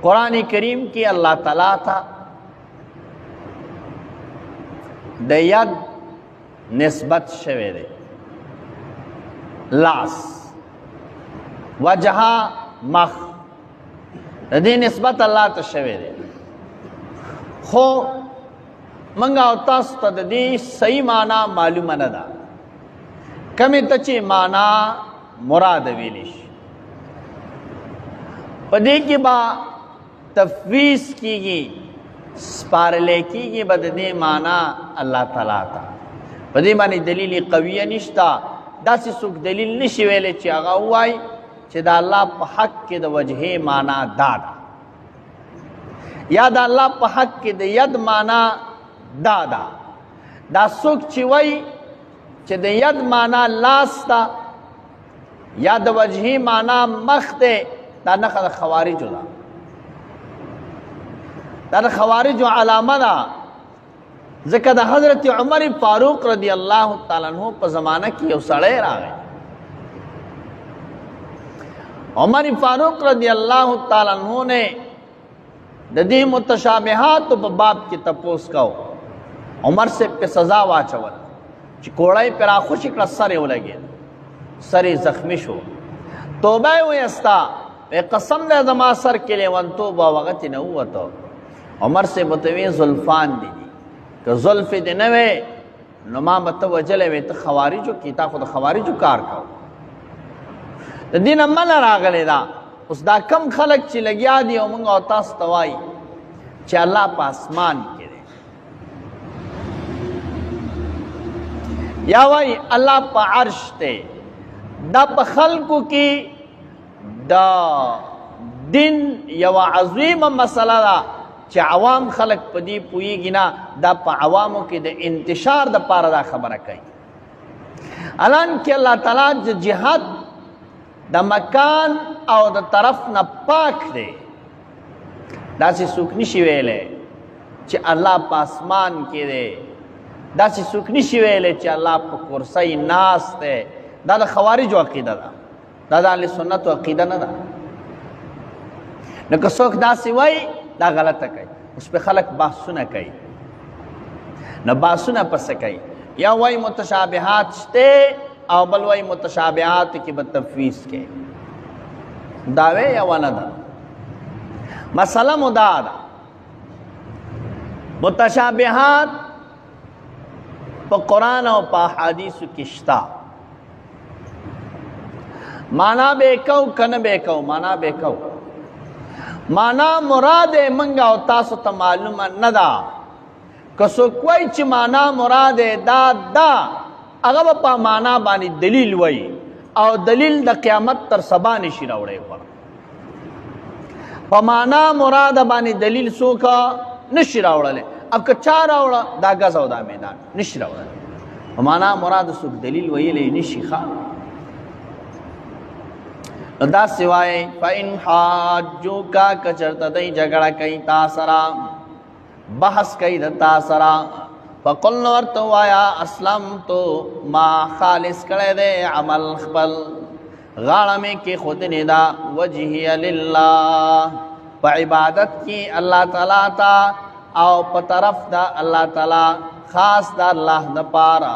قرآن کریم کې الله تعالی ته د ید نسبت شوی دی، لاس، وجه، مخ، د دې نسبت الله ته شوی دی. خو منګه او تاسو ته د دې صحیح معنا معلومه نه ده، کمې ته چې معنا مراد ویلی شي. په دې کې به تفویض کیږي، سپارلی کیږي به د دې معنا الله تعالی ته. په دې باندې دلیل قوی نشته، داسې څوک دلیل نشي ویلی چې هغه ووایي چې د الله په حق کې د وجهې معنا دا ده، یا د الله په حق کې د ید معنا دا ده. دا څوک چې وایي چې د ید معنا لاس ده یا د وجهې معنا مخ ده، دا نښه د خوارجو ده، دا د خوارجو علامه ده. ځکه د حضرت عمر فاروق رضی الله تعالی عنہ په زمانه کې یو سړی راغی. عمر فاروق رضی الله تعالی عنہ نے د دې متشابهات په باب کې تپوس کاو، عمر سے په سزا واچول چې کوړی پر راخوشې کړه، سر یې ولګېد، سر یې زخمی شو. توبه یې وایسته، قسم دی زما سر کې لیونتوب او هغه ترې نه ووته. عمر صاحب ورته ویې زلفان دي دي، که زلفې دې نه وې نو ما به ته وژلی وې، ته خوارجو کې، تا خو د خوارجو کار کوو. د دې نه منع راغلې ده. اوس دا کم خلک چې لګیا دي او موږ او تاسو ته وایي چې الله په اسمان کې دی، یا وایي الله په عرش دی، دا په خلکو کې د دین یوه عظیمه مسله ده چې عوام خلک په دې پوهېږي نه. دا په عوامو کې د انتشار دپاره دا خبره کوي. الان کې الله تعالی د جهاد د مکان او د طرف نه پاک دی، داسې څوک نشي ویلی چې الله په اسمان کې دی، داسې څوک نشي ویلی چې الله په کرسۍ ناست دی. دا د خوارجو عقیده ده، دا د اهل سنتو عقیده نه ده. نو که څوک داسې وایي دا غلطه کوي. اوس په خلک بحثونه کوي، نو بحثونه پس کوي، یا وایي متشابهات شته او بل وایي متشابهات کې به تفویض کوي. داوی یا ونه ده؟ مسله مو دا ده، متشابهات په قرآن او په احادیثو کې شته. معنا به کو کنه به کو، معنا به کو، معنا مراد منګه او تاسو ته معلومه نه ده. که څوک وایي چې معنا مراد دا ده، هغه به په معنا باندې دلیل وایي، او دلیل د قیامت تر سبا نشي راوړی. په معنا مراد باندې دلیل څوک نشي راوړلی، او که چا راوړه دا ګز او دا میدان نشي راوړلی. په معنا مراد څوک دلیل ویلی نشي. ښه، نو داسې وایي فإن حاجوک، که چېرته دی جګړه کوي تا سره، بحث کوي د تا سره، فقل نو ورته ووایه اسلمتو، ما خالص کړی دی عمل خپل، غاړه مې کېښودلې ده، وجهي لله، په عبادت کې الله تعالی ته او په طرف د الله تعالی، خاص د الله دپاره.